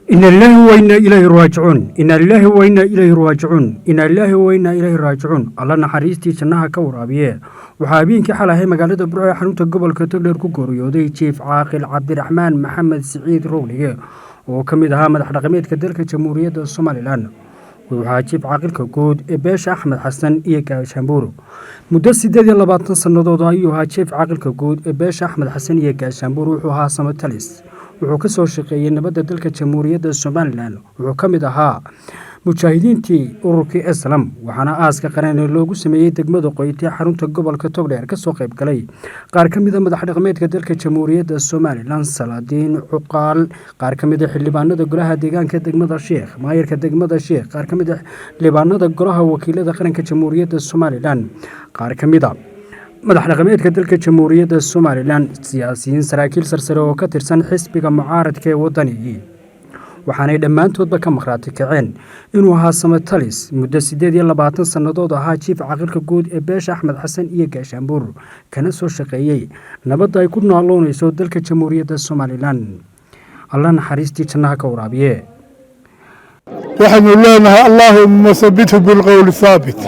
Ina lilaahi wa inna ilayhi raajicuun. Ina lilaahi wa inna ilayhi raajicuun. Ina lilaahi wa inna ilayhi raajicuun. Alla naxariistii jannaha ka waraabiye. Waxaa habeenkii xalay magaalada Burco ee xarunta gobolka Togdheer ku geeriyooday Jiif Caaqil Cabdiraxmaan Maxamed Siciid Rugdhige, oo ka mid ahaa madax dhaqameedka dalka Jamhuuriyadda Somaliland. Waxaa jiif caaqilka guud ee beesha Axmed Xasan iyo Gaashaanbuur. Muddo 28 sannadood ayuu ahaa jiif caaqilka guud ee beesha Axmed Xasan iyo Gaashaanbuur. Wuxuu ahaa samatalis, wuxuu ka soo shaqeeyey nabadda dalka Jamhuuriyadda Somaliland, wuxuu ka mid ahaa mujaahidiintii ururkii SNM. Waxaana aaska qaran ee loogu sameeyey degmada Qoyte, xarunta gobolka Togdheer, kasoo qayb galay qaar ka mida madax dhaqameedka dalka Jamhuuriyadda Somaliland, salaadiin, cuqaal, qaar ka mida xildhibaanada golaha deegaanka degmada Sheekh, maayarka degmada Sheekh, qaar ka mid a xildhibaanada golaha wakiilada qaranka Jamhuuriyadda Somaliland, qaar ka mid a madax dhaqameedka dalka Jamhuuriyadda Somaliland, siyaasiyiin, saraakiil sarsare oo ka tirsan xisbiga mucaaradka ee Waddani. Waxaanay dhammaantoodba ka makhraati kaceen inuu ahaa samatalis, muddo 28 sannadood ahaa jiif caaqilka guud ee beesha Axmed Xasan iyo Gaashaanbuur, kana soo shaqeeyey nabadda ay ku naaloonayso dalka Jamhuuriyadda Somaliland. Alla naxariistii jannaha ka waraabiye. Waxaynu leenahay: allaahuma habithu bilqowli thaabit,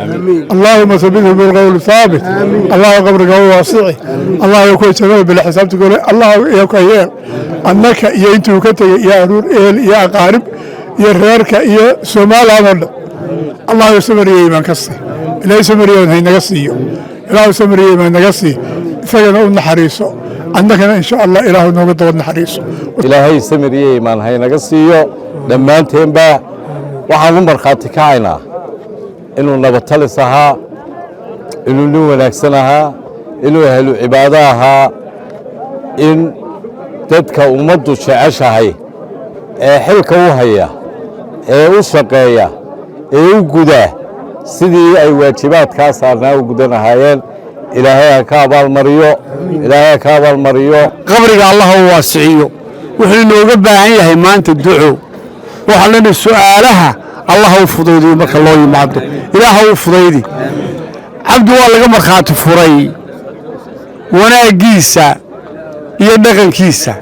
allaahuma habithu bilqowli thaabit. Allah qabriga u waasici, Allah kuwa jannada bila xisaabta gole Allah iyo ka yeel, annaka iyo intuu ka tegey iyo aruur, ehel iyo aqaarib iyo reerka iyo Somaliland oo dhan. Allah samariyo iimaan ka sii. Ilaahay samariyo haynaga siiyo. Ilaahu samariyo iimaan naga sii, isagana u naxariiso, annagana insha Allah Ilaahu nooga daba naxariiso. Ilaahay samiriyo iimaan haynaga siiyo dhammaanteenba. Waxaan u markhaati kacaynaa inuu nabadtalis ahaa, inuu nin wanaagsan ahaa, inuu ahlu cibaado ahaa, in dadka ummaddu jeceshahay ee xilka u haya, ee u shaqeeya, ee u guda sidii ay waajibaadkaa saarnaa u gudan ahaayeen. Ilaahay ha ka abaalmariyo, Ilaahay ha ka abaalmariyo. Qabriga Allah u waasiciyo. Wuxuu inooga baahan yahay maanta duco. Waxaan leenahay, su'aalaha Allah u fudaydiyo marka loo yimaado. Ilaaha u fudaydi. Cabdi waa laga markhaati furay wanaaggiisa iyo dhaqankiisa.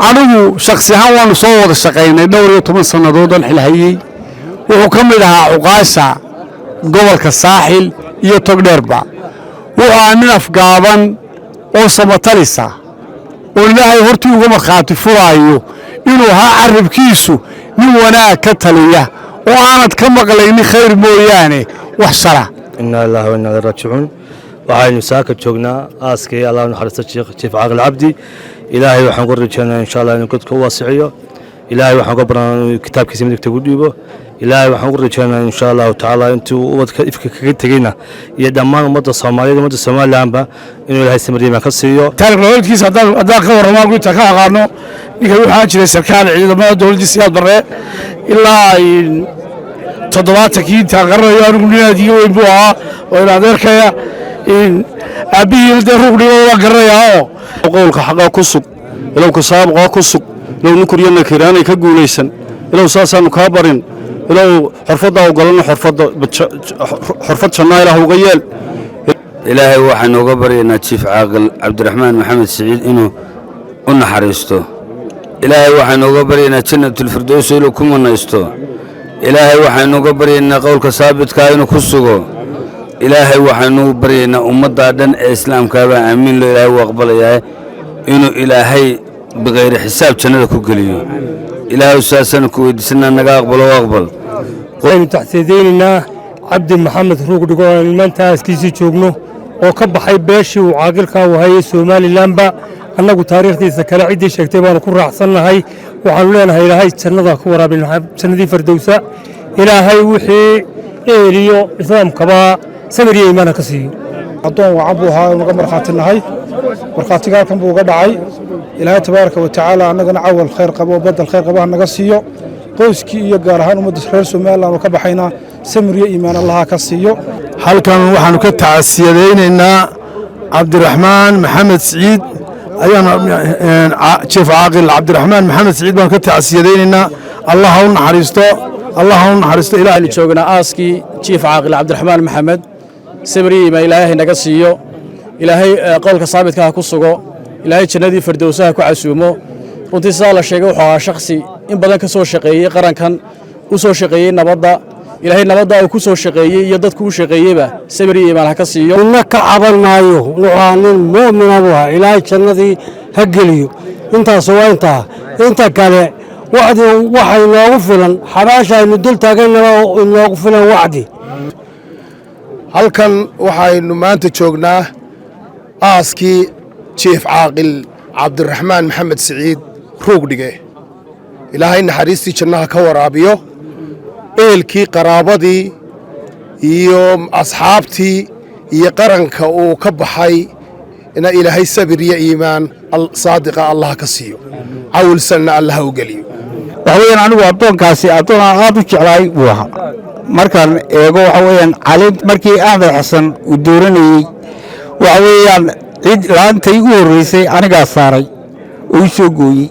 Anigu shakhsi ahaan waannu soo wada shaqaynay dhowr iyo toban sannadood oon xilhayey. Wuxuu ka mid ahaa cuqaasha gobolka Saaxil iyo Togdheerba. Wuxuu ahaa nin afgaaban oo samatalisa, oo Ilaahay hortii uga markhaati furaayo inuu ahaa carabkiisu nin wanaag ka taliya, oo aanad ka maqlaynin khayr mooyaane wax shara. Inaa lillahi wa inaa ilayhi raajicuun. Waxaynu saaka joognaa aaskii, Allah naxariista, Jiif Caaqil Cabdi. Ilaahay waxaan ku rajeynaa, insha Allah, inuu godka u waasiciyo. Ilaahay waxaan ka barnaa inuu kitaabkiisa midigta ku dhiibo. Ilaahay waxaan ku rajeynaa, insha Allahu tacaala, intuu ubadka ifka kaga tegeyna iyo dhammaan ummadda Soomaaliyeed, ummadda Somalilandba, inuu Ilaahay samir ka siiyo. Taariikh haddaan ka warramo, inta ka aqaano ninkan, waxaa jiray sarkaal ciidamada dowladdii Siyaad Barre ilaa 70-kii, intaan qaranayo anigu. Nin aad iga weyn buu ahaa oo in adeerkaya, aabbihiina dee Rugdhigo waan garanayaa oo Qowlka xaqaa ku sug, ilow ka saabuqaa ku sug, ilow ninkuryo nakiraanay ka guulaysan, ilow saasaannu kaa barin, ilow xorfaddaa ogolanno, xorfad jannaa Ilaah uga yeel. Ilaahay waxaynu uga baryaynaa Jiif Caaqil Cabdiraxmaan Maxamed Siciid inuu u naxariisto. Ilaahay waxaynu uga baryaynaa Jannatulfirdows inuu ku manaysto. Ilaahay waxaynu uga baryaynaa qowlka saabitkaa inuu ku sugo. Ilaahay waxaynu u baryaynaa ummaddaa dhan ee islaamkaabaa aamiin loo Ilaahay u aqbalayaa, inuu Ilaahay bikayri xisaab jannada ku geliyo. Ilaahay saasaanu ku weydiisanaa, naga aqbalo o aqbal. Waxaynu taxsiidaynaynaa Cabdi Maxamed Ruugdhigo oo aynu maanta aaskiisii joogno, oo ka baxay beeshii uu caaqilkaa u hayay Somalilandba. Annagu taariikhdiisa kale ciddii sheegtay baanu ku raacsannahay. Waxaanu leenahay, Ilaahay jannada ku waraabin, jannadii Fardowsa. Ilaahay wixii eheliyo islaamkaba samir iyo iimaana ka siiyo. Addoon wacan buu ahaa, unaga markhaatinahay. Markhaatiga halkan buu uga dhacay. Ilaahay tabaaraka wa tacaala annagana cawal khayr qabo oo badal khayr qabo ha naga siiyo. Qoyskii iyo gaar ahaan ummadda reer Somaliland oo ka baxayna samir iyo iimaan Allaha ka siiyo. Halkan waxaanu ka tacsiyadaynaynaa Cabdiraxmaan Maxamed Siciid. Ayaanu Jiif Caaqil Cabdiraxmaan Maxamed Siciid baanu ka tacsiyadaynaynaa. Allah ha u naxariisto, Allah ha u naxariisto. Ilaah Waxaynu joognaa aaskii Jiif Caaqil Cabdiraxmaan Maxamed. Samir iimaan Ilaahay naga siiyo. Ilaahay qowlka saabidka ha ku sugo. Ilaahay jannadii Fardowsaha ku casuumo. Runtii sidaa la sheegay, wuxuu ahaa shakhsi In badan ka soo shaqeeyey qarankan, u soo shaqeeyey nabadda. Ilaahay nabadda uu ku soo shaqeeyey iyo dadku u shaqeeyeyba sabir iyo iimaan ha ka siiyo. Midna ka caban maayo. Wuxuu ahaa nin mu'mina buu ahaa. Ilaahay jannadii ha geliyo. Intaas waa intaa. Inta kale wacdi waxa inoogu filan, xabaasha aynu dul taagannaba inoogu filan wacdi. Halkan waxaynu maanta joognaa aaskii Jiif Caaqil Cabdiraxmaan Maxamed Siciid Ruugdhige. Ilaahay naxariistii jannaha ka waraabiyo. Ehelkii, qaraabadii iyo asxaabtii iyo qaranka uu ka baxay ina Ilaahay sabir iyo iimaan saadiqa Allah ka siiyo, cawilsanna Allah u geliyo. Waxa weeyaan, anigu addoonkaasi addoon aan aad u jeclaay buu ahaa. Markaan eego, waxa weeyaan, caleent markii Axmed Xasan uu dooranayey, waxa weeyaan, cid laantay igu horreysay anigaa saaray oo u soo gooyey.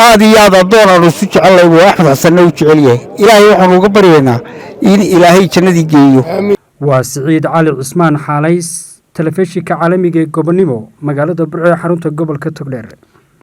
Aad iyo aad addoon aan isu jecellay buu Axmed Xasanna u jecel yahay. Ilaahay waxaanu uga baryaynaa in Ilaahay jannadii geeyo. Waa Siciid Cali Cismaan Xaalays, telefishinka caalamiga ee Gobonimo, magaalada Burco ee xarunta gobolka Togdheer.